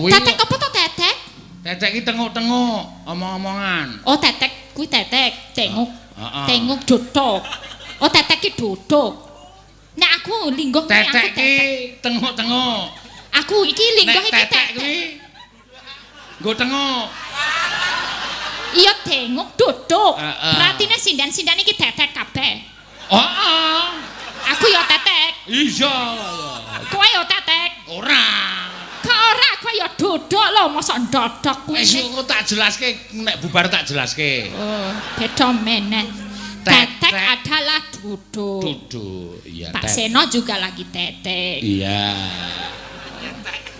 Tetek apa to tetek? Tetek iki tenguk-tenguk, omong-omongan. Oh, tetek kuwi tetek, tenguk. Heeh. Tenguk dodok. Oh, tetek ki dodok. Nek aku lingguh kuwi aku Tetek ki tetek. tenguk-tenguk. Aku iki lingguh Nek iki tetek tetek. kuwi nggo tenguk. Iya tenguk dodok. Heeh. Berarti nek sinden-sinden iki tetek kabeh. Heeh. Aku ya tetek. Iya. Kowe ya tetek. Ora. Kok ora kowe ya dodok lho, mosok ndodok kuwi. Wis kok tak jelaske, nek bubar tak jelaske. Oh, beda meneh. Tetek. Tetek adalah duduk. Duduk. Iya, Pak tetek. Seno juga lagi tetek. Iya.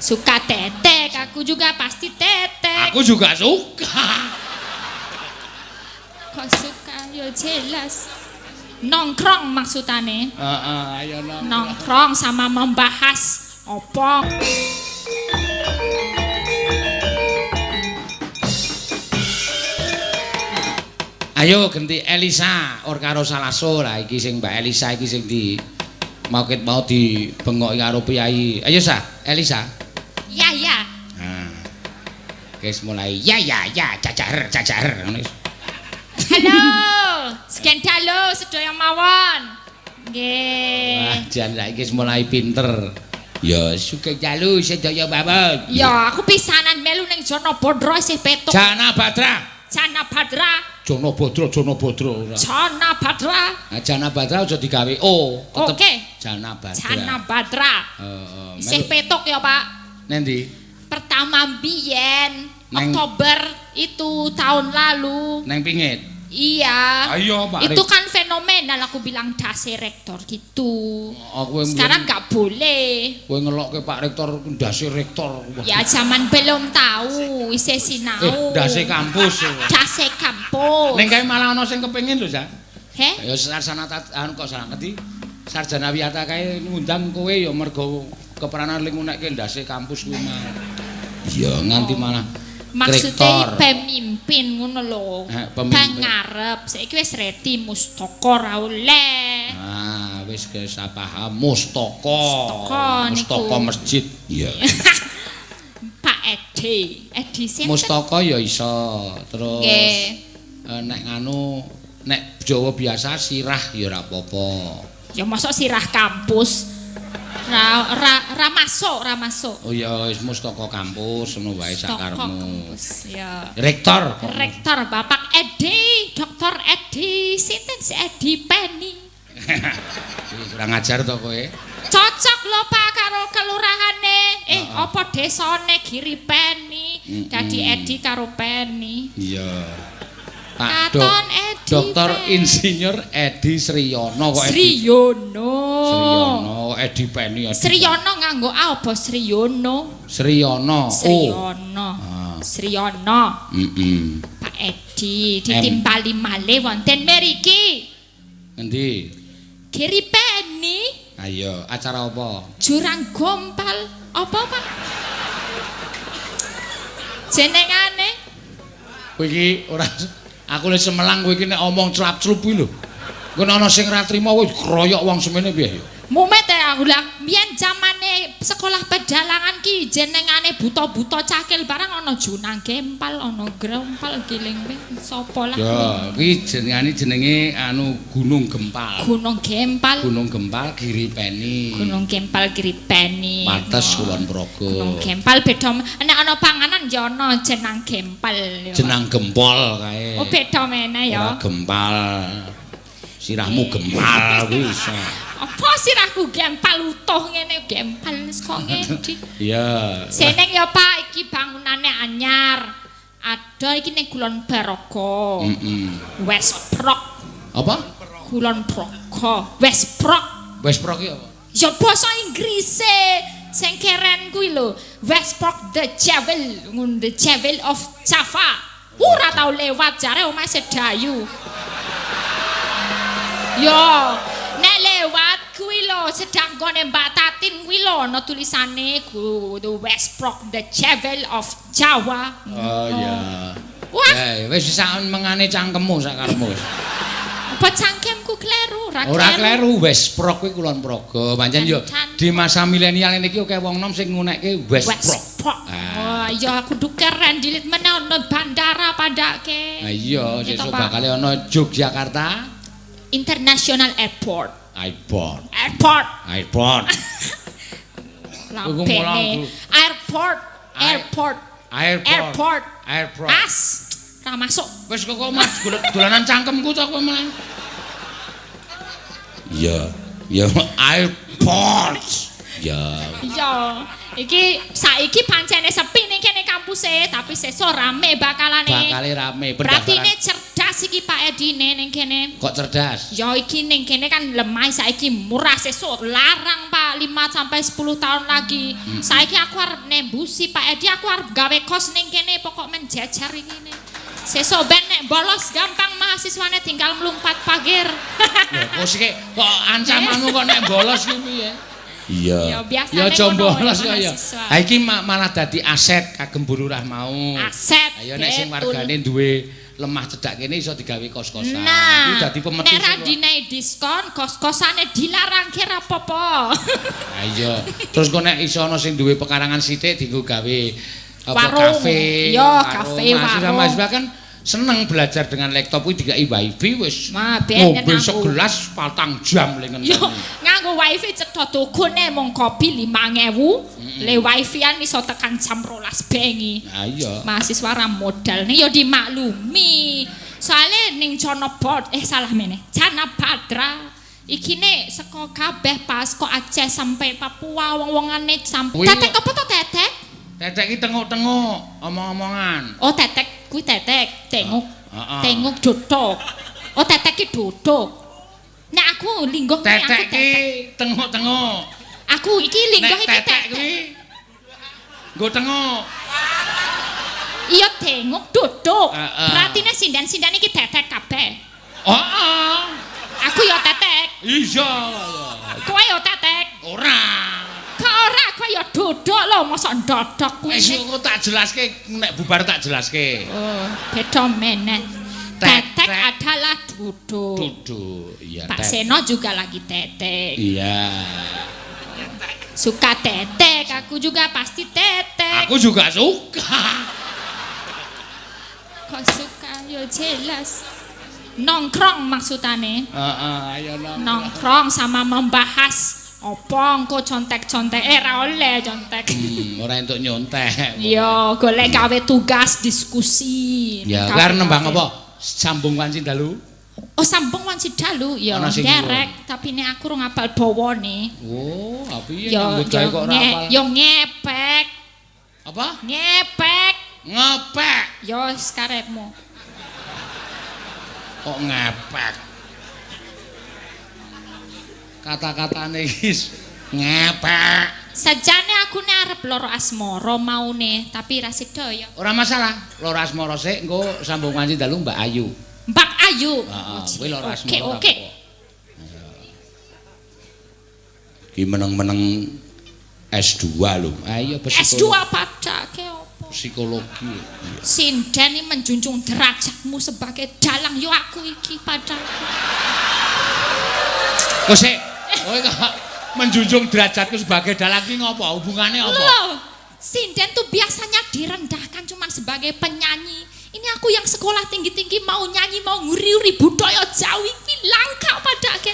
Suka tetek, aku juga pasti tetek. Aku juga suka. Kok suka ya jelas. Nongkrong maksudane. Heeh, ayo nongkrong. Nongkrong sama membahas opo. Ayo genti Elisa or karo Salaso lah iki sing Mbak Elisa iki sing di mau ket mau dibengoki karo priyayi. Ayo Sa, Elisa. Ya ya. Nah. Guys mulai ya ya ya cacar cacar ngono wis. Halo. Sekian dalu sedaya mawon. Nggih. Wah, jan saiki wis mulai pinter. Ya sugeng dalu sedaya mawon. Ya, aku pisanan melu ning Jana Badra isih petuk. Jana Badra. Jana Badra. Jana Badra, Jana Badra ora. Jana Badra. Nah, Jana Badra aja digawe O, tetep Oke. Jana Badra. Jana Badra. Heeh. Isih petuk ya, Pak. Nendi? Pertama biyen Neng- Oktober itu tahun lalu. Neng pingit. Iya. Ayo, Pak. Itu kan fenomenal aku bilang dase rektor gitu. Oh, kowe Sekarang nggak boleh. kowe ngelokke Pak Rektor ndase rektor. Wah. Ya zaman belum tahu, isih sinau. Ndase kampus. Dase kampus. Ning kae malah ana sing kepengin lho, Sa. Heh? Ya sarjana anu kok salah ngerti. Sarjana wiyata kae ngundang kowe ya mergo kepranan ling ngunekke ndase kampus kuwi mau. Iya, nganti malah Maksudnya rektor. pemimpin ngono lho. Pemimpin. Pangarep saiki wis reti mustaka ra oleh. Ah, wis paham mustaka. Mustaka niku. Mustaka masjid. Iya. Pak Edi, Edi sinten? Mustaka ya iso. Terus Nggih. Nek nganu nek Jawa biasa sirah ya ora apa-apa. Ya mosok sirah kampus. Ra ra ra masuk, ra masuk. Oh ya wis mustaka kampus ngono wae Mustaka sakarepmu. kampus, ya. Rektor kok. Rektor Bapak Edi, Dr. Edi, sinten si Edi Penny. Ih, kurang ajar to kowe. Cocok lho Pak karo kelurahane. Apa desane Giri Penny. Dadi Edi karo Penny. Iya. Pak Katon Edi Dokter Penny. Insinyur Edi Sriyono kok Edi. Sriyono. Sriyono, Edi Penny. Edi. Sriyono nganggo A apa Sriyono? Sriyono. O. Sriyono. Ah. Sriyono. Heeh. Pak Edi ditimpali malih wonten mriki. Endi? Giri Penny. Ayo, acara apa? Jurang Gompal apa Pak? Jenengane Kowe iki ora aku wis semelang kowe iki nek omong clap-clup kuwi lho. Kowe nek ana sing ra trima kowe kroyok wong semene piye ya? Mumet ya aku lah biyen zamane sekolah pedalangan ki jenengane buta-buta cakil barang ana Junang Gempal ana Grompal giling sapa lah. Ya, kuwi jenengane jenenge anu Gunung Gempal. Gunung Gempal. Gunung Gempal Giri Peni. Gunung Gempal Giri Peni. Pates Kulon Progo. Gunung Gempal beda nek ana panganan ya ana jenang gempal ya. Jenang gempol kae. Oh beda meneh ya. Ora gempal. Sirahmu gempal kuwi iso. Apa sirahku gempal utuh ngene gempal wis kok ngendi. Iya. Seneng ya Pak iki bangunane anyar. Ada iki ning Kulon Progo. Heeh. Westprok. Apa? Kulon Progo. Westprok. Westprok ki apa? Ya basa Inggrise sing keren kuwi lho. Westprok the Jewel, ngun the Jewel of Java. Ora tau lewat jare omahe Sedayu. Yo, nek lewat kuwi lho sedang gone Mbak Tatin kuwi lho ana tulisane ku the Westprok the Jewel of Jawa. Oh iya. Wah, Eh, wis sak mengane cangkemmu sakarepmu wis. apa cangkemku kleru? Ora Ora kleru Westprok kuwi Kulon Progo. Pancen yo Kencan. di masa milenial ini iki akeh wong nom sing ngunekke Westprok. Westprok. Ah. Wah, iya kudu keren dilit meneh ana bandara padake. Ha iya, sesuk bakal ana Yogyakarta International Airport. Airport. Airport. Airport. Lambene. Airport. Airport. Airport. Airport. As, ra masuk. Wis kok Mas golek dolanan cangkemku to kowe malah. Iya, ya airport. Ya. Iya. Iki saiki pancene sepi ning kene kampuse, tapi sesuk rame bakalane. Bakale rame pendaftaran. Berarti cerdas iki Pak Edine ning kene. Kok cerdas? Ya iki ning kene kan lemah saiki murah, sesuk larang Pak 5 sampai 10 tahun lagi. Saiki aku arep nembusi Pak Edi, aku arep gawe kos ning kene pokok men jejer iki ne. Sesuk ben nek bolos gampang mahasiswane tinggal melompat pagar. Lho kok sik kok ancamanmu kok nek bolos ki piye? Iya. Ya aja bolos kok ya. Ha iki malah dadi aset kagem Bu Lurah mau. Aset. Ayo nek sing wargane duwe lemah cedhak kene iso digawe kos-kosan. Nah, iki dadi pemetu. Nek ra dinei diskon, kos-kosane dilarang ki ra apa-apa. Ha iya. Terus kok nek iso ana sing duwe pekarangan sithik dienggo gawe apa kafe. Iya, kafe warung. Mahasiswa kan seneng belajar dengan laptop kuwi dikai wifi wis. Ngombe segelas 4 jam le ngenteni. Yo, nganggo wifi cetha tukune mung kopi 5.000, le wifi-an iso tekan jam 12 bengi. Ha iya. Mahasiswa ra modal ning yo dimaklumi. Soale ning Conobot salah meneh. Janabadra ikine saka kabeh pas kok Aceh sampai Papua wong-wongane sampe. Tetek apa to tetek? Tetek iki tenguk-tenguk, omong-omongan. Oh, tetek kuwi tetek, tenguk. Tenguk dodok. Oh, tetek iki dodok. Nek aku lingguh kuwi aku tetek iki tenguk-tenguk. Aku iki lingguh iki tetek kuwi. Nggo tenguk. Iya, tenguk dodok. Berarti sinden-sinden iki tetek kabeh. Heeh. Aku ya tetek. Iya. Kowe ya tetek. Ora. Kok ora, kowe ya dodok lho, mosok ndodok kuwi. Wis kok tak jelaske, nek bubar tak jelaske. Oh, beda meneh. Tetek adalah dodok. Dodok, iya. Pak Seno juga lagi tetek. Iya. Suka tetek, aku juga pasti tetek. Aku juga suka. Kok suka? Ya jelas. Nongkrong maksudane. Heeh, ayo nongkrong. Nongkrong sama membahas apa engko contek-contek ra oleh contek. Ora entuk nyontek. Iya, golek gawe tugas diskusi. Ya, arep nembang apa? Sambung wanci dalu. Oh, sambung wanci dalu ya nderek, tapi nek aku ora ngapal bawane. Oh, ha piye nyambut gawe kok ora apal? Ya ngepek. Apa? Ngepek. Ngepek. Ya wis karepmu. Kok ngepek? Kata-katane iki ngepek. Sajane aku nek arep lara asmara maune, tapi ra sida ya. Ora masalah, lara asmara sik engko sambung wanci dalu Mbak Ayu. Mbak Ayu. Heeh, kuwi lara asmara. Oke, oke. Iki meneng-meneng S2 lho. Ayo S2 padake opo? Psikologi. Sinden iki menjunjung derajatmu sebagai dalang yo aku iki padake. Kok sik, kowe kok menjunjung derajatku sebagai dalang ki ngopo? Hubungane apa? Loh, sinden tuh biasanya direndahkan cuman sebagai penyanyi. Ini aku yang sekolah tinggi-tinggi mau nyanyi, mau nguri-uri budaya Jawi iki langka padake.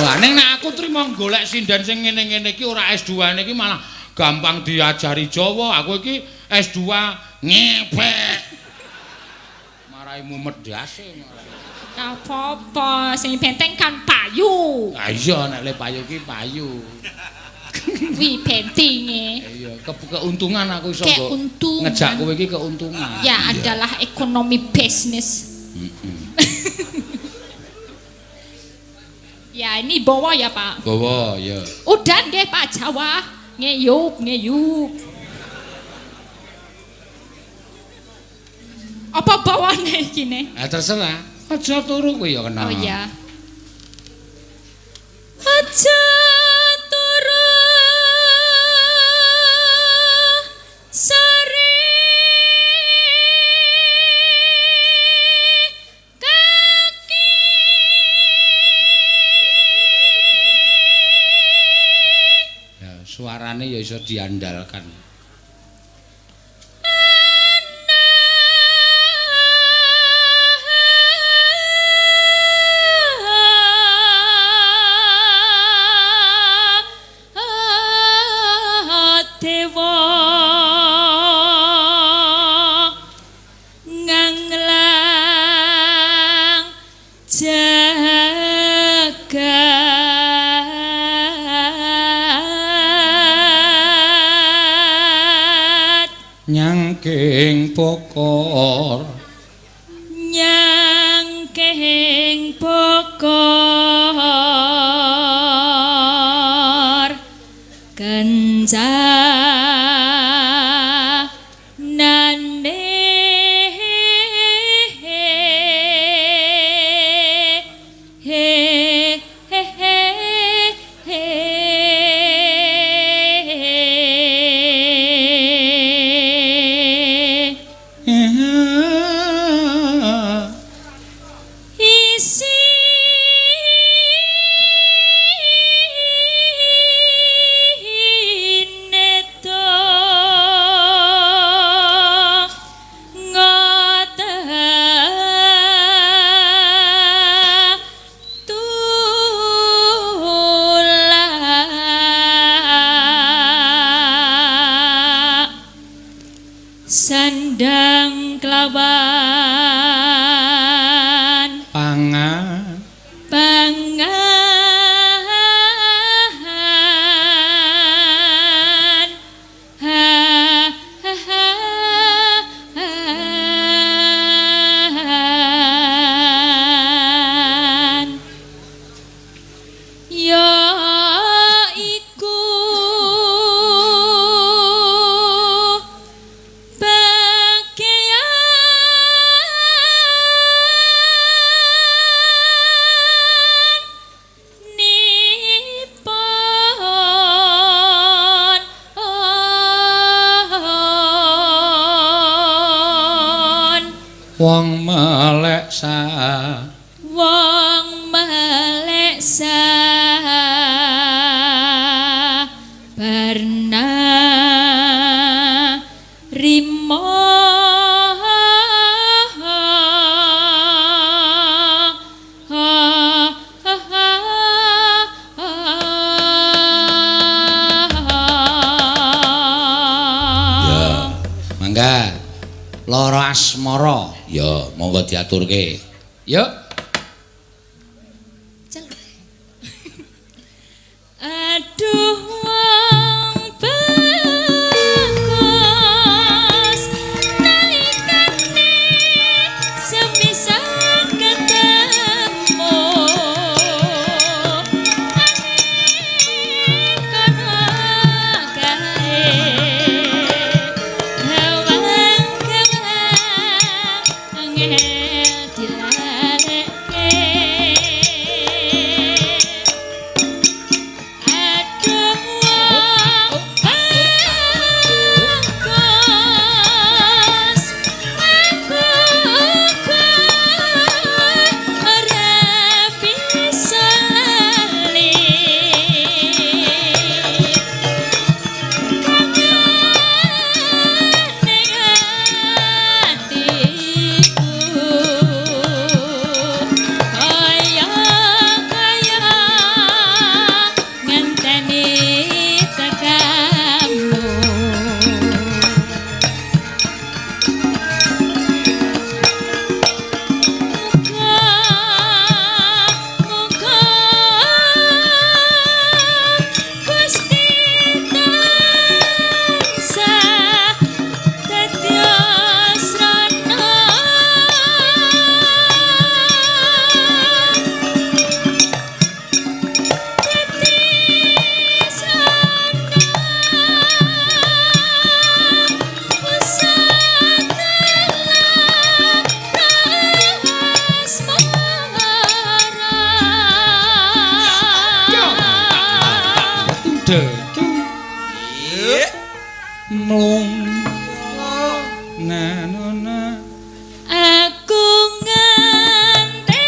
Wah, ning nek aku trimo golek sinden sing ngene-ngene iki ora S2-ne iki malah gampang diajari Jawa. Aku iki S2 ngepek. Marai mumet ndase marai. Apa-apa, sing penting kan payu. Ah iya, nek le payu ki payu. Kuwi pentinge. Iya, keuntungan aku iso ngejak kowe iki keuntungan. Ya, adalah ekonomi bisnis. Ya, ini bawa ya, Pak. Bawa, ya. Udan nggih Pak Jawa, ngeyup, ngeyup. Apa bawane iki ne? Ah terserah. Aja turu kowe ya kena. Oh iya. Aja turu sore kaki. Ya, suarane ya iso diandalkan. Nyangking pokor, nyangking pokor kencanane he he he he. Isine to ngotetulak sandang kelawan pangan pangan ha ha ha han. Ya iku bageyan nipon on wong melek sa wong melek sa barna rimo Ya, mangga. Lara asmara. Ya, monggo diaturke. Yuk. Aduh wong bagus nalikane sepisan ketemu ane kono kae hawang kewang angel dilalekke. Aduh wong bagus aku uga ora bisa lali kangen ning atiku kaya kaya ngenteni tekamu. Muga muga Gusti tansah dadi srana dadi srana pusat asmara. Tung Mlung. Na na na. Aku ngenteni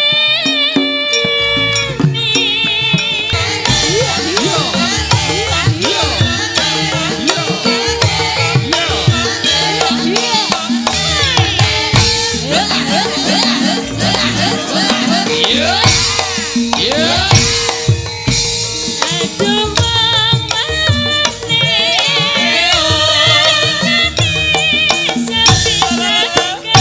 Aduh wong manis sepisan ketemu.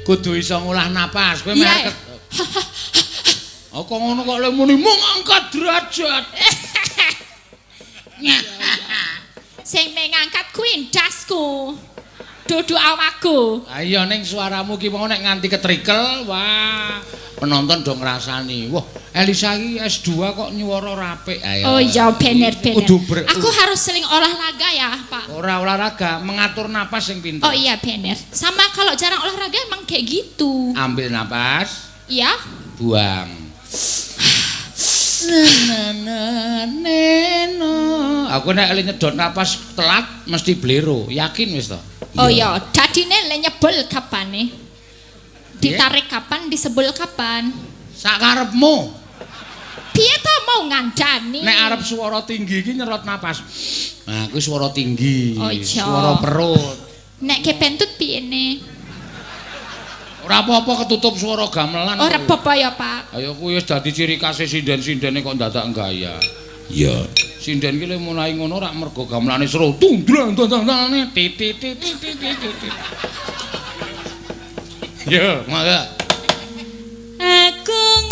Kudu iso ngolah napas. Kowe Iya. meh. Oh, kok ngono kok le muni mengangkat derajat. Sing mengangkat kuwi ndasku. Dudu awakku. Ayo ning suaramu ki mau nek nganti ketrikel, wah, penonton do ngrasani. Wah, Elisa iki S2 kok nyuwara rapik. Ayo. Oh iya, bener bener. Kudu Aku harus sering olahraga ya, Pak. Ora olahraga, mengatur napas sing pinter. Oh iya bener. Sama kalau jarang olahraga emang kayak gitu. Ambil napas, Iya. buang. Na na na na. Aku nek nyedot napas telat mesti blero, yakin wis to. Oh iya, dadine le nyebul kapane? Ditarik kapan, disebul kapan? Sakarepmu. Piye to mau ngandani? Nek arep swara tinggi iki nyerot napas. Nah, kuwi swara tinggi, Oh, iya. swara perut. Nek kepentut piye ne? Ora apa-apa ketutup swara gamelan. Ora apa-apa ya, Pak. Ayo kuwi wis dadi ciri khas sinden-sindene kok dadak gaya. Iya. Sinden ki le mulai ngono rak mergo gamelane seru. Tung dlang dang dang dang ti ti ti ti ti ti ti. Yo, mangga. Aku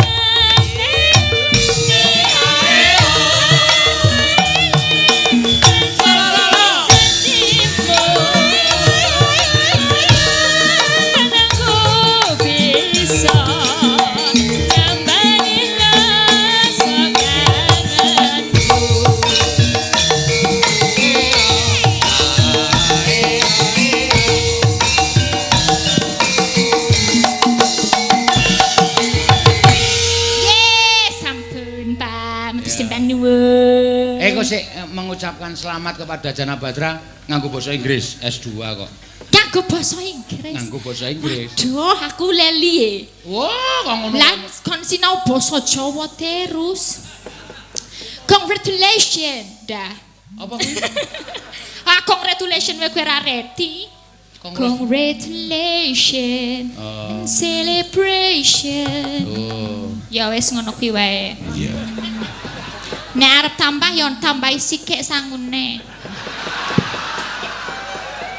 Mengucapkan selamat kepada Jana Batra nganggo basa Inggris S2 kok. Nganggo basa Inggris. Nganggo basa Inggris. Aduh, aku leli e. Wah, kok ngono. Lah kon sinau basa Jawa terus. Congratulations dah. Apa kuwi? Ah, congratulations kowe ora reti. Congratulations and celebration. Oh. Ya wis ngono kuwi wae. Iya. Nek arep tambah ya tambahi sikik sangune.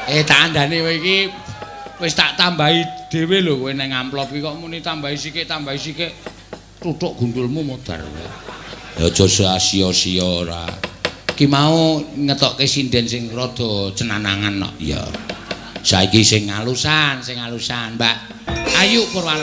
Tak andane kowe iki wis tak tambahi dhewe lho kowe nang amplop iki kok muni tambahi sikik, tambahi sikik. Tutuk gundulmu modar kowe. Ya aja sia-sia ora. Ki mau ngetokke sinden sing rada cenanangan kok. Ya. Saiki sing alusan, Mbak. Ayu Purwal.